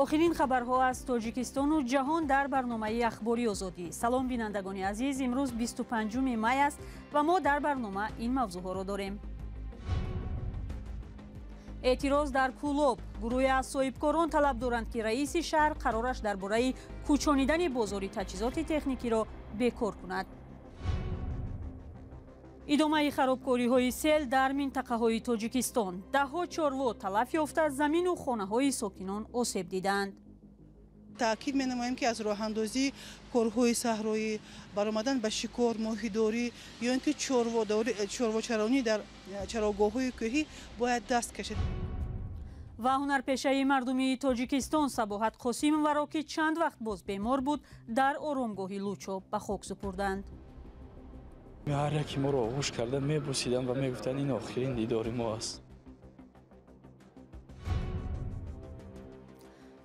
Охирин хабарҳо аз Тоҷикистону ҷаҳон дар барномаи Ахбори Озодӣ. Салом бинандагони азиз, имрӯз 25 май аст ва мо дар барнома ин мавзӯъҳоро дорем. Эътироз дар Кӯлоб. Гурӯҳе аз соҳибкорон талаб доранд, ки раиси шаҳр қарораш дар бораи кӯчонидани бозори таҷҳизоти техникиро бекор кунад. Идомаи харобкориҳои сел дар минтақаҳои Тоҷикистон. Даҳҳо чорво талаф ёфта, замину хонаҳои сокинон осеб дидаанд. Таъкид менамоем, ки аз роҳандозии корҳои саҳроӣ, баромадан ба шикор, моҳидорӣ ё ин ки чорвочаронӣ дар чарогоҳҳои кӯҳӣ бояд даст кашид. Ва ҳунарпешаи мардумии Тоҷикистон Сабоҳат Қосимоваро, ки чанд вақт боз бемор буд, дар оромгоҳи Лучоб ба хок супурданд. Ҳар яке моро оғӯш карда мебусиданд ва мегуфтанд, ин охирин дидори мо аст.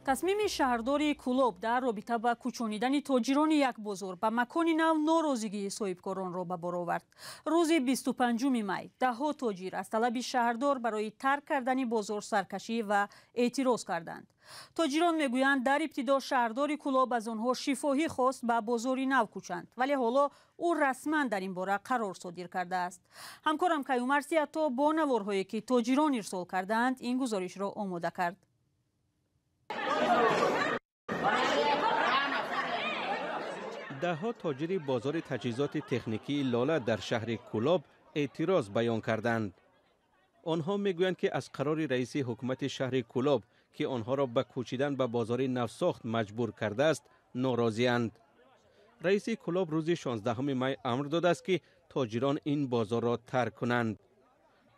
Тасмими шаҳрдори Кӯлоб дар робита ба кӯчонидани тоҷирони як бозор ба макони нав норозигии соҳибкоронро ба бор овард. Рӯзи 25 май даҳҳо тоҷир аз талаби шаҳрдор барои тарк кардани бозор саркашӣ ва эътироз карданд. Тоҷирон мегӯянд, дар ибтидо шаҳрдори Кӯлоб аз онҳо шифоҳӣ хост ба бозори нав кӯчанд, вале ҳоло ӯ расман дар ин бора қарор содир кардааст. Ҳамкорам Каюмар Сиято бо наворҳое, ки тоҷирон ирсол кардаанд, ин гузоришро омода кард. Даҳҳо тоҷири бозори таҷҳизоти техникии Лола дар шаҳри Кӯлоб эътироз баён карданд. Онҳо мегӯянд, ки аз қарори раиси ҳукумати шаҳри Кӯлоб, ки онҳоро ба кӯчидан ба бозори навсохт маҷбур кардааст, норозианд. Раиси Кӯлоб рӯзи 16 май амр додааст, ки тоҷирон ин бозорро тарк кунанд.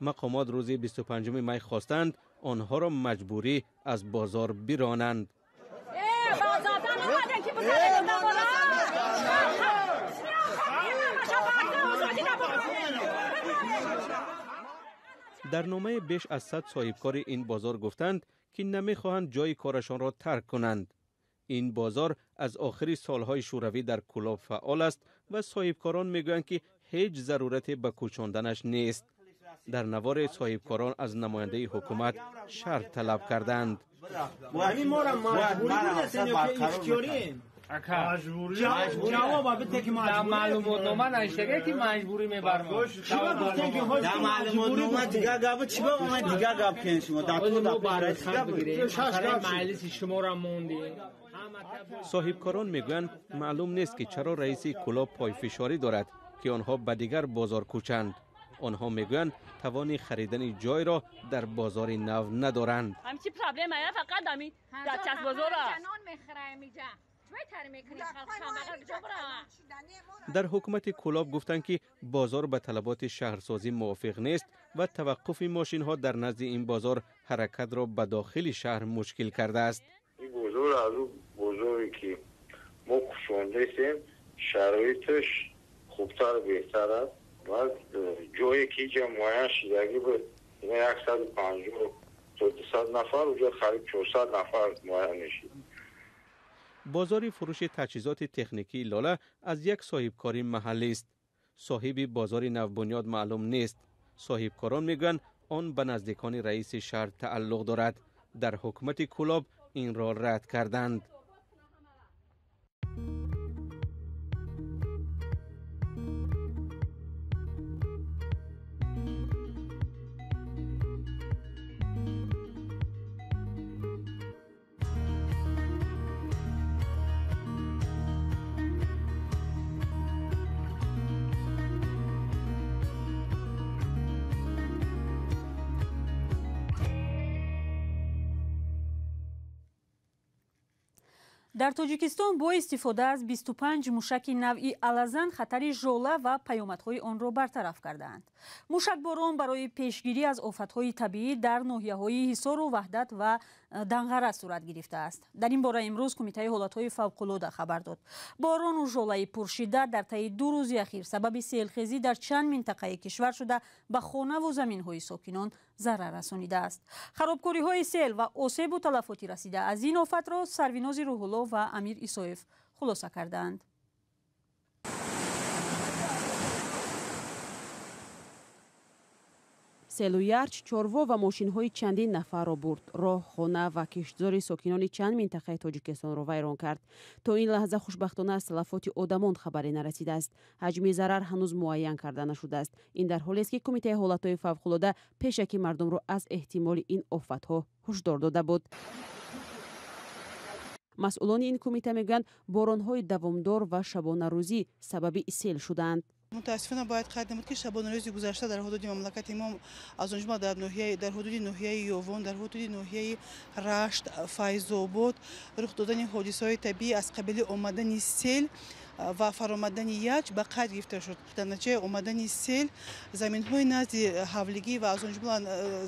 Мақомот рӯзи 25 май хостанд онҳоро маҷбурӣ аз бозор биронанд. Дар номаи беш аз 100 соҳибкори ин бозор гуфтанд, ки намехоҳанд ҷои корашонро тарк кунанд. Ин бозор аз охири солҳои шӯравӣ дар Кӯлоб фаъол аст ва соҳибкорон мегӯянд, ки ҳеҷ зарурате ба кӯчонданаш нест. Дар навори соҳибкорон аз намояндаи ҳукумат шарт талаб карданд. Соҳибкорон мегӯянд, маълум нест, ки чаро раиси Кӯлоб пойфишорӣ дорад, ки онҳо ба дигар бозор кӯчанд. Онҳо мегӯянд, тавони харидани ҷойро дар бозори нав надоранд. Дар ҳукумати Кӯлоб гуфтанд, ки бозор ба талаботи шаҳрсозӣ мувофиқ нест ва таваққуфи мошинҳо дар назди ин бозор ҳаракатро ба дохили шаҳр мушкил кардааст. Ин бозор аз ӯ бозоре, ки мо кӯчондаистем, шароиташ хубтар беҳтар аст. Ва ҷое ки инҷа муайян шудагӣ буд, 150 то 200 нафар, уҷо қариб 400 нафар муайян мешид. Бозори фурӯши таҷҳизоти техникии Лола аз як соҳибкори маҳаллист. Соҳиби бозори навбунёд маълум нест. Соҳибкорон мегӯянд, он ба наздикони раиси шаҳр тааллуқ дорад. Дар ҳукумати Кӯлоб инро рад карданд. Дар Тоҷикистон бо истифода аз 25 мушаки навъи алазан хатари жола ва паёмадҳои онро бартараф кардаанд. Мушакборон барои пешгирӣ аз офатҳои табиӣ дар ноҳияҳои Ҳисору Ваҳдат ва Данғара сурат гирифтааст. Дар ин бора имрӯз Кумитаи ҳолатҳои фавқулода хабар дод. Борону жолаи пуршиддат дар таи 2 рӯзи ахир сабаби селхезӣ дар чанд минтақаи кишвар шуда, ба хонаву заминҳои сокинон зарар расонидааст. Харобкориҳои сел ва осебу талафоти расида аз ин офатро Сарвинози Рӯҳулло ва Амир Исоев хулоса кардаанд. Селу ярч чорво ва мошинҳои чандин нафарро бурд. Роҳ, хона ва киштзори сокинони чанд минтақаи Тоҷикистонро вайрон кард. То ин лаҳза хушбахтона аз талафоти одамон хабаре нарасидааст. Ҳаҷми зарар ҳанӯз муайян карда нашудааст. Ин дар ҳолест, ки Кумитаи ҳолатҳои фавқулода пешакӣ мардумро аз эҳтимоли ин офатҳо ҳушдор дода буд. Масъулони ин кумита мегӯянд, боронҳои давомдор ва шабонарӯзӣ сабаби сел шудаанд. Мутаассифона, бояд қайд намуд, ки шабонарӯзи гузашта дар ҳудуди мамлакати мо, аз он ҷумла дар ҳудуди ноҳияи Ёвон, дар ҳудуди ноҳияи Рашт, Файзобод рух додани ҳодисаҳои табиӣ аз қабили омадани сел ва фаромадани ярч ба қайд гирифта шуд. Дар натиҷаи омадани сел заминҳои назди ҳавлигӣ ва аз он ҷумла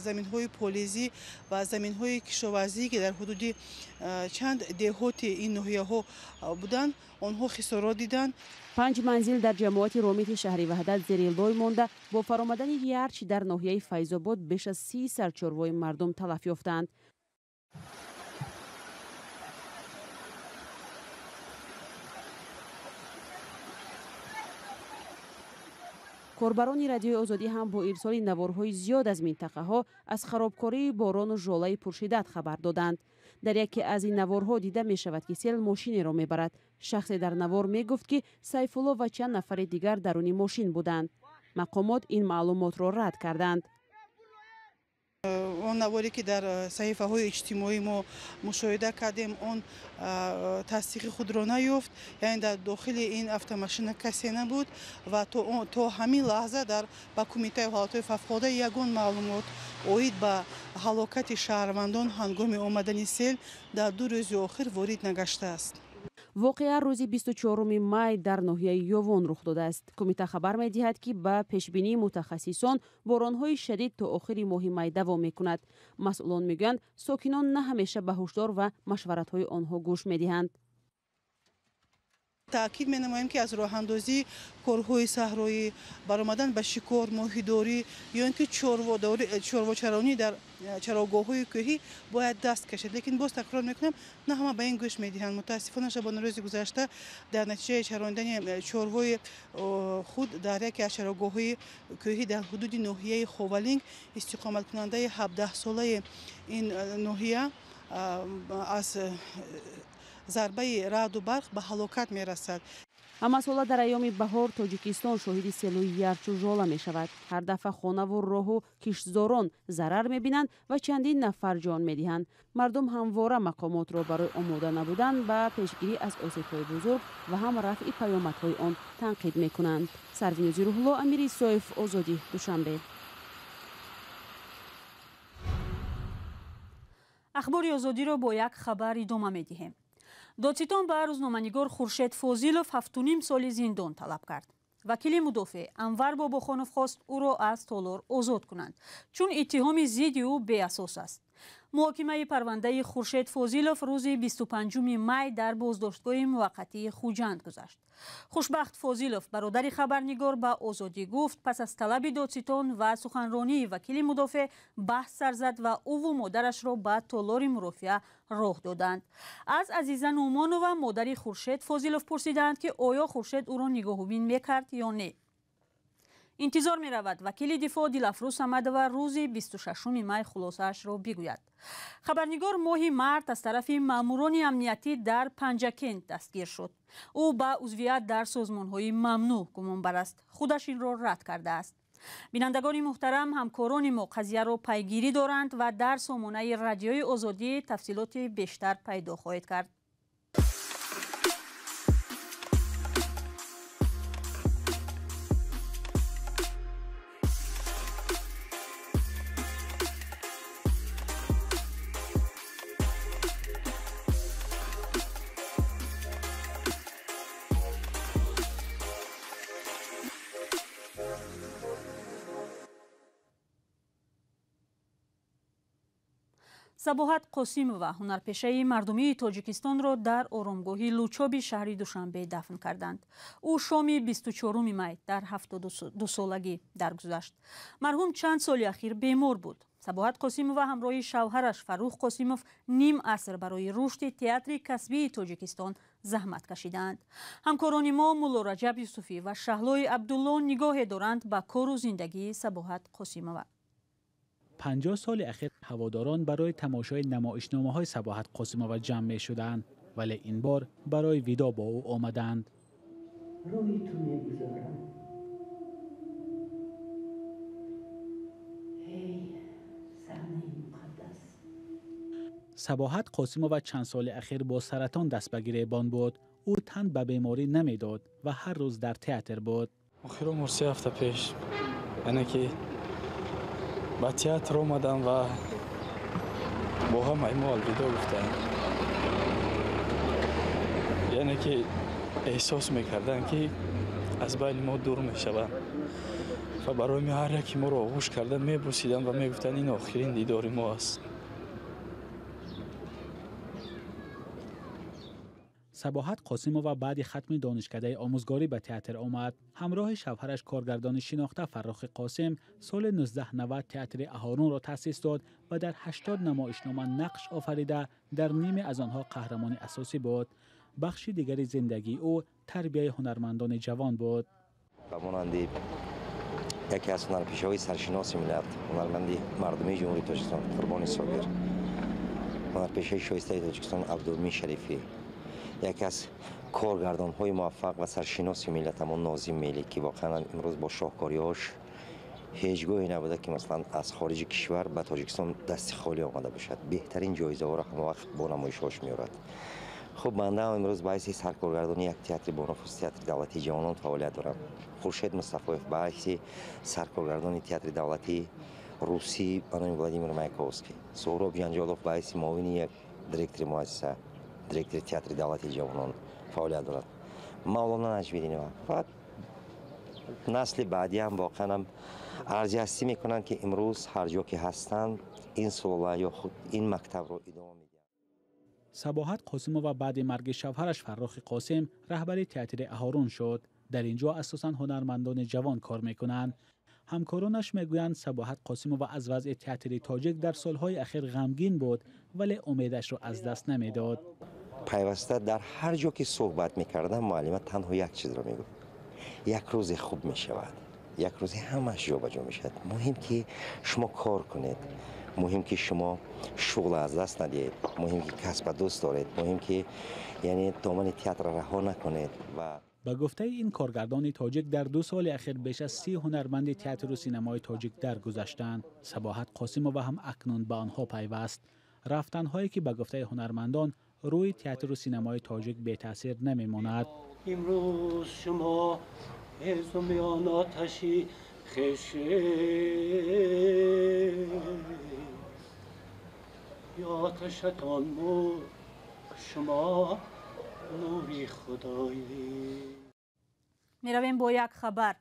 заминҳои полизӣ ва заминҳои кишоварзӣ, ки дар ҳудуди чанд деҳоти ин ноҳияҳо буданд, онҳо хисорот диданд. Панҷ манзил дар ҷамоати Ромити шаҳри Ваҳдат зери лой монда, бо фаромадани ярч дар ноҳияи Файзобод беш аз 30 сар чорвои мардум талаф ёфтаанд. Корбарони Радиои Озодӣ ҳам бо ирсоли наворҳои зиёд аз минтақаҳо аз харобкории борону жолаи пуршиддат хабар доданд. Дар яке аз ин наворҳо дида мешавад, ки сел мошинеро мебарад. Шахсе дар навор мегуфт, ки Сайфулло ва чанд нафари дигар даруни мошин буданд. Мақомот ин маълумотро рад карданд. Он наворе, ки дар саҳифаҳои иҷтимоӣ мо мушоҳида кардем, он тасдиқи худро наёфт, яъне дар дохили ин автомашина касе набуд ва то ҳамин лаҳза дар ба Кумитаи ҳолатҳои фавқулода ягон маълумот оид ба ҳалокати шаҳрвандон ҳангоми омадани сел дар 2 рӯзи охир ворид нагаштааст. Воқеа рӯзи 24 май дар ноҳияи Ёвон рух додааст. Кумита хабар медиҳад, ки ба пешбинии мутахассисон боронҳои шадид то охири моҳи май давом мекунад. Масъулон мегӯянд, сокинон на ҳамеша ба ҳушдор ва машваратҳои онҳо гӯш медиҳанд. Таъкид менамоем, ки аз роҳандозии корҳои саҳроӣ, баромадан ба шикор, моҳидорӣ ё ин ки чорвочаронӣ дар чарогоҳҳои кӯҳӣ бояд даст кашид. Лекин боз такрор мекунам, на ҳама ба ин гӯш медиҳанд. Мутаассифона, шабонарӯзи гузашта дар натиҷаи чарондани чорвои худ дар яке аз чарогоҳҳои кӯҳӣ дар ҳудуди ноҳияи Ховалинг истиқоматкунандаи 17-солаи ин ноҳия аз зарбаи раъду барқ ба ҳалокат мерасад. Ҳамасола дар айёми баҳор Тоҷикистон шоҳиди селу ярчу жола мешавад. Ҳар дафъа хонаву роҳу киштзорон зарар мебинанд ва чандин нафар ҷон медиҳанд. Мардум ҳамвора мақомотро барои омода набудан ба пешгирӣ аз осебҳои бузург ва ҳам рафъи паёмадҳои он танқид мекунанд. Сарвинози Рӯҳулло, Амир Исоев, Озодӣ, Душанбе. Ахбори Озодиро бо як хабар идома медиҳем. Додситон ба рӯзноманигор Хуршед Фозилов 7,5 соли зиндон талаб кард. Вакили мудофеъ Анвар Бобохонов хост ӯро аз толор озод кунанд, чун иттиҳоми зидди ӯ беасос аст. Муҳокимаи парвандаи Хуршед Фозилов рӯзи 25 май дар боздоштгоҳи муваққатии Хуҷанд гузашт. Хушбахт Фозилов, бародари хабарнигор, ба Озодӣ гуфт, пас аз талаби додситон ва суханронии вакили мудофеъ баҳс сар зад ва ӯву модарашро ба толори мурофиа роҳ доданд. Аз Азиза Нуъмонова, модари Хуршед Фозилов, пурсиданд, ки оё Хуршед ӯро нигоҳубин мекард ё не. Интизор меравад, вакили дифоъ Дилафрӯз Самадова рӯзи 26 май хулосаашро бигӯяд. Хабарнигор моҳи март аз тарафи маъмурони амниятӣ дар Панҷакент дастгир шуд. Ӯ ба узвият дар созмонҳои мамнӯъ гумонбар аст. Худаш инро рад кардааст. Бинандагони муҳтарам, ҳамкорони мо қазияро пайгирӣ доранд ва дар сомонаи Радиои Озодӣ тафсилоти бештар пайдо хоҳед кард. Сабоҳат Қосимова, ҳунарпешаи мардумии Тоҷикистонро дар оромгоҳи Лучоби шаҳри Душанбе дафн карданд. Ӯ шоми 24 май дар 72-солагӣ даргузашт. Марҳум чанд соли ахир бемор буд. Сабоҳат Қосимова ҳамроҳи шавҳараш Фаррух Қосимов ним аср барои рушди театри касбии Тоҷикистон заҳмат кашидаанд. Ҳамкорони мо Мулло Раҷаб Юсуфӣ ва Шаҳлои Абдулло нигоҳе доранд ба кору зиндагии Сабоҳат Қосимова. 50 соли ахир ҳаводорон барои тамошои намоишномаҳои Сабоҳат Қосимова ҷамъ мешуданд, вале ин бор барои видо бо ӯ омаданд. Рӯи ту мегузорам. Эй саҳнаи муқаддас. Сабоҳат Қосимова чанд соли ахир бо саратон даст ба гиребон буд. Ӯ тан ба беморӣ намедод ва ҳар рӯз дар театр буд. Охир умр 3 ҳафта пеш яъне ки ба театр омадам ва бо ҳамаи мо алвидо гуфтанд. Яъне ки эҳсос мекардам ки аз байни мо дур мешаванд ва барои ҳар яке моро оғӯш карда мебусиданд ва мегуфтанд ин охирин дидори мо аст. Сабоҳат Қосимова баъди хатми донишкадаи омӯзгорӣ ба театр омад. Ҳамроҳи шавҳараш коргардони шинохта Фаррухи Қосим соли 1990 театри Аҳорунро таъсис дод ва дар 80 намоишнома нақш офарида дар ниме аз онҳо қаҳрамони асосӣ буд. Бахши дигари зиндагии ӯ тарбияи ҳунармандони ҷавон буд. Ба монанди яке аз ҳунарпешаҳои саршиноси миллат, ҳунарманди мардумии Ҷумҳурии Тоҷикистон Қурбони Собир, ҳунарпешаи шоистаи Тоҷикистон Абдулмин Шарифӣ, яке аз коргардонҳои муваффақ ва саршиноси миллатамон Нозим Мелӣ, ки воқеан имрӯз бо шоҳкориҳош ҳеҷ гоҳе набуда ки масалан аз хориҷи кишвар ба Тоҷикистон дасти холӣ омада бошад. Беҳтарин ҷоизаҳоро ҳамавақт бо намоишҳош меорад. Хуб, бандаам имрӯз ба ҳайси саркоргардони як театри бонуфуз, театри давлатии ҷавонон фаъолият дорам. Хуршед Мустафоев ба ҳайси саркоргардони театри давлатии русӣ ба номи Владимир Маяковский, Суҳроб Ҷанҷолов ба ҳайси муовини як директори муассиса, директори театри давлатии ҷавонон фаъолият дорад. Мавлона Наҷмиддинова ва насли баъдӣ ҳам воқеан ҳам арзи ҳастӣ мекунанд, ки имрӯз ҳар ҷо ки ҳастанд ин сулола ё худ ин мактабро идома медиҳанд. Сабоҳат Қосимова баъди марги шавҳараш Фаррухи Қосим раҳбари театри Аҳорун шуд. Дар ин ҷо асосан ҳунармандони ҷавон кор мекунанд. Ҳамкоронаш мегӯянд Сабоҳат Қосимова аз вазъи театри тоҷик дар солҳои ахир ғамгин буд, вале умедашро аз даст намедод. Пайваста дар ҳар ҷо ки суҳбат мекардам, муаллима танҳо як чизро мегуфт: як рӯзе хуб мешавад, як рӯзе ҳамааш ҷобаҷо мешавад. Муҳим ки шумо кор кунед, муҳим ки шумо шуғл аз даст надиҳед, муҳим ки касба дӯст доред, муҳим ки яъне домани театрро раҳо накунед. Ва ба гуфтаи ин коргардони тоҷик дар 2 соли ахир беш аз 30 ҳунарманди театру синамои тоҷик даргузаштанд. Сабоҳат Қосимова ҳам акнун ба онҳо пайваст. Рафтанҳое ки ба гуфтаи ҳунармандон рӯи театру синамои тоҷик бетаъсир намемонад. Имрӯз шумо ҳезумиён оташи хеше оташатон мурд, шумо нури худоӣ. Меравем бо як хабар.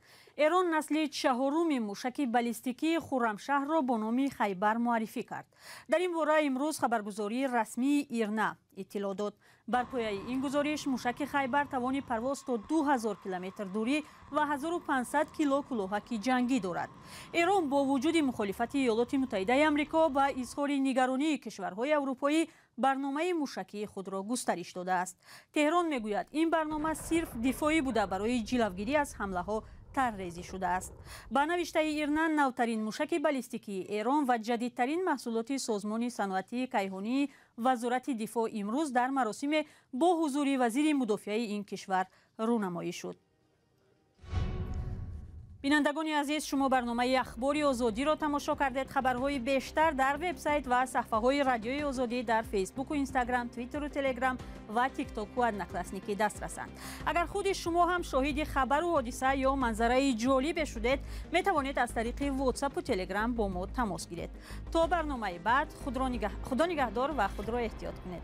Эрон насли 4-уми мушаки баллистикии Хуррамшаҳрро бо номи Хайбар муаррифӣ кард. Дар ин бора имрӯз хабаргузории расмии Ирна иттилоъ дод. Бар пояи ин гузориш мушаки Хайбар тавони парвоз то 2000 километр дурӣ ва 1500 кило кулоҳаки ҷангӣ дорад. Эрон бо вуҷуди мухолифати Иёлоти Муттаҳидаи Амрико ба изҳори нигаронии кишварҳои аврупоӣ барномаи мушакии худро густариш додааст. Теҳрон мегӯяд ин барнома сирф дифоӣ буда барои ҷилавгирӣ аз ҳамлаҳо таррезӣ шудааст. Ба навиштаи Ирна, навтарин мушаки баллистикии Эрон ва ҷадидтарин маҳсулоти созмони саноатии кайҳонии Вазорати дифоъ имрӯз дар маросиме бо ҳузури вазири мудофиаи ин кишвар рӯнамоӣ шуд. Бинандагони азиз, шумо барномаи Ахбори Озодиро тамошо кардед. Хабарҳои бештар дар вебсайт ва саҳфаҳои Радиои Озодӣ дар Фейсбуку Инстаграм, Твиттеру Телеграм ва Тиктоку Одноклассники дастрасанд. Агар худи шумо ҳам шоҳиди хабару ҳодиса ё манзараи ҷолибе шудед, метавонед аз тариқи Ватсапу Телеграм бо мо тамос гиред. То барномаи баъд худо нигаҳдор ва худро эҳтиёт кунед.